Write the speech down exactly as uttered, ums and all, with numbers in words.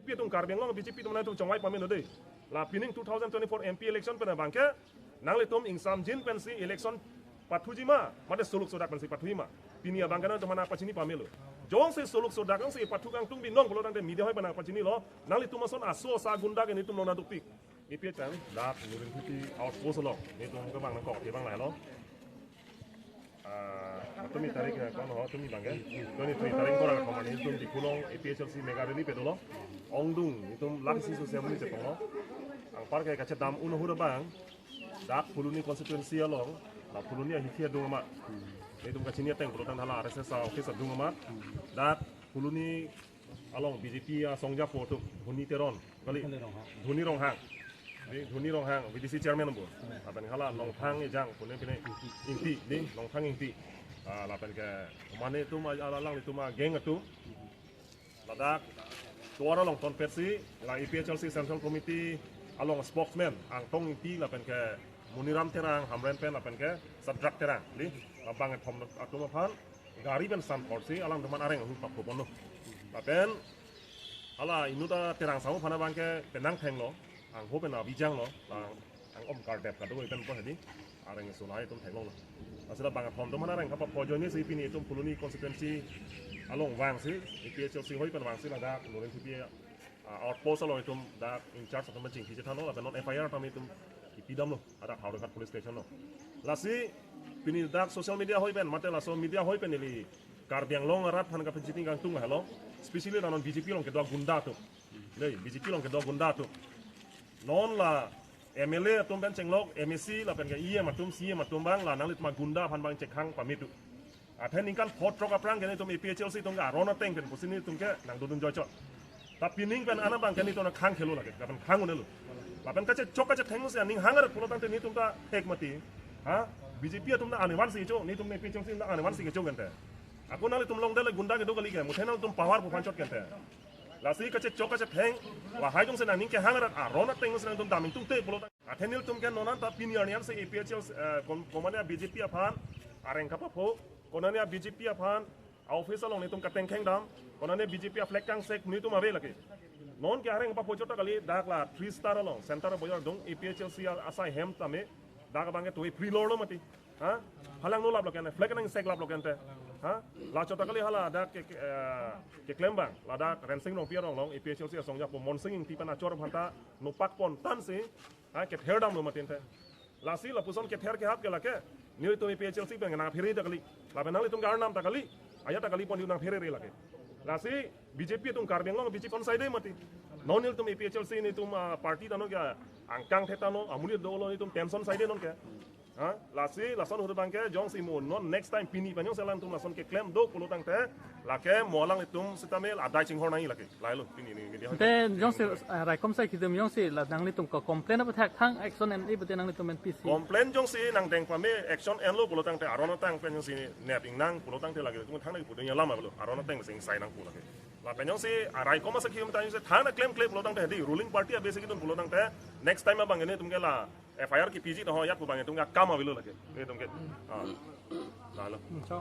Pi atum Karbi Anglong B J P atum nangtum chongvai pamelo dei. La pining two thousand twenty-four M P election pen abangke nanglitum ingsamjin pensi election pathuji ma, mate soluk sodak pensi pathuji ma. Pini abangke nangtum nangpachini pamelo. Jongsi soluk sodak jongsi pathu kangtung binong pulo tangte media hoi pen nangpachinilo. Nanglitum ason aso asa gunda ke netum nona dukpik. Ipi tang dak Nurinphipi outpost along netum kebang nangkok kebang lailo. Ah, tumi tarik, eh, kon ho, tumi bangke. Tumi tumi tarik koran koma netum Diphu along A P H L C mega rally pedolo. Ongdung, netum laksi sosial media chetonglo. Anparke kachedam un ahut abang. Dak Phuloni constituency along, la Phuloni ahithi adung amat. Netum kachini ateng pulo tangte hala R S S office adung amat. Dak Phuloni along B J P asong japo atum Dhoni Teron, kali? Dhoni Ronghang. Dhoni Ronghang. Dei, Dhoni Ronghang, V D C chairman bo. Lapen hala Nongthang Ejang, pune pine Ingti, dei, Nongthang Ingti. Ah, lapen ke mane atum, ah, alanglitum, ah, gang atum. Ladak tovar along tonpetsi, la A P H L C Central Committee along spokesman, Angtong Ingti, lapen ke Moniram Terang, Hamren pen, lapen ke Sadrak Terang, dei, labang kethom atum aphan gari pen san porsi alangtum aphan areng ahut papo ponlo. Lapen hala inut a Terang Sahu aphan abangke penang thenglo, angho pen abijanglo, la ang-om kardep kado pen po hedi areng sulai atum theklonglo. Lasi labang kethom atum aphan areng kapapo ajoine si pini itum Phuloni constituency along vangsi, A P H L C hoi pen vangsi ladak Nurinphipi ah, outpost along itum dak in charge atum chingki chethanlo, lapen non F I R tame itum kipidamlo, hadak Howraghat police station lo. Lasi pini dak social media hoi pen, mate laso media hoi pen neli Karbi Anglong arat aphan kapachini kangtung lahelo, especially la non B J P along kedo gunda atum. Dei, B J P along kedo gunda atum. Non la M L A atum pen chenglok, M A C lapen ke E M atum, C E M atum abang la nanglitum agunda aphan abang chekhang pame tu. Athe ningkan pho throk aphrang ke netum A P H L C atum ke aron ateng pen pusi netum ke nangdodun joichot. Ta pining pen ana abangke netum nangkhang khelo lake, lapen khang un-elo. Lapen kachechok kachetheng si aning hang arat pulo tangte netum ta thek mati. Ha? B J P atum ta anevan si cho, netum A P H L C ta anevan si cho gente. Ako nanglitum longdele gunda kedo kali ke, muthe nangtum power pu aphan chot gente. Lasi kachechok kachetheng, lahai jongsi nangning kehang arat aron ateng si nangtum daming tungte pulo tang. Athe nelitum ke non anta pini arni an si A P H L C, eh, kom-, komane B J P aphan areng kapapo, konane B J P aphan office along netum katengkheng dam, konane B J P a flag kangsek netum ave lake. Non ke areng kapapo chot ta kali, dak la Three Star along, Center Bazar adung, A P H L C a-, asai hem tame, dak abangke tui free lor lo mati. Ha? Halangno laplo kente, flag nangseklaplo kente. Ha? La chot ta kali hala dak ke, ke, eh, keklem abang, ladak Rensing Rongpi arong along, A P H L C asong japo Monsing Ingti pen achor aphan ta nopak pon tan si, ha, kether damlo mati ente. Lasi lapuson kether kehap ke lake, nelitum A P H L C pen nangphere ta kali. Lapen nanglitum ke arnam ta kali, ajat ta kali pon nangphere re lake. Lasi B J P atum Karbi Anglong B J P pon saide mati. Non nelitum A P H L C netum, ah, party ta non ke angkang theta non, amonit dolo netum tension saide non ke. Ha? Lasi lason ahut abangke jongsi mo non next time pini pen jongsi alangtum lason keklem do pulo tangte lake mo alanglitum sitame adai chinghon nangji lake. Lailo pini ni media. Te jongsi, eh, raikom sai kedam jongsi la nanglitum ke complain apathak thang action en-e pute nanglitum pen pisi. Complain jongsi nangdeng pame action enlo pulo tangte aron ateng pen jongsi nep ingnang pulo tangte lake tum thang nangji pu dengji alam avelo, aron ateng si ingsai nangpo lake. Lapen jongsi, ah, raikom asai kedam ta jongsi thang nangklemkle pulo tangte hedi ruling party abase kedun pulo tangte next time abangke netum ke la F I R kipiji ta ho ajat pu abang netum ke akam avelo lake. Netum ke. Ah. Lailo. Hmm, so.